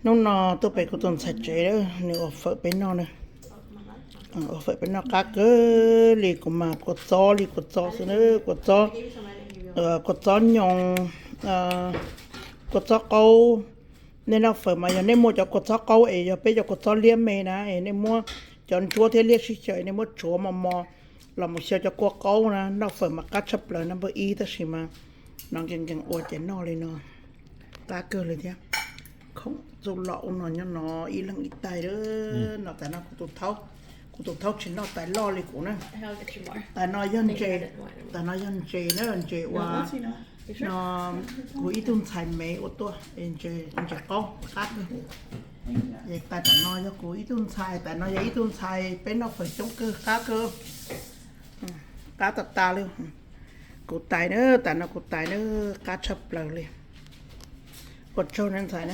Hnub no tuaj pem kuv tus ntxhais tsev, nws ua fawm peb noj na. Ua fawm peb noj qab kawg li, kuv mas kua txob li kua txob xwb na, kua txob, kua txob nyoos, kua txob qaub. Nej noj fawm mas yog nej muaj cov kua txob qaub es yog peb cov kua txob liab me na es nej muab cov ntsuab thiab liab sib xyaw, nej muab tsuav mos mos los mus xyaw cov kua qaub na, noj fawm mas qab tshaj plaws no npawb ib, tab sis mas no nkees nkees ua ces noj li no qab kawg li thiab. Khoom txuj lom ua no nyob no ib leeg ib tais lawm no. Tais no kuv tus thaub, kuv tus thaub tsis noj tais loj li kuv na. Tais no yog ntses, tais no yog ntses na, ntses ua no, kuv ib tug ntxhais me ua tuaj, ntses qaub qab kawg. Es tais tom no yog kuv ib tug ntxhais, tais no yog ib tug ntxhais peb noj fawm coob kawg, qab kawg, qab tas tas li. Kuv tais na, tais no kuv tais na, qab tshaj plaws li. Ua tsaug na ntxhais na.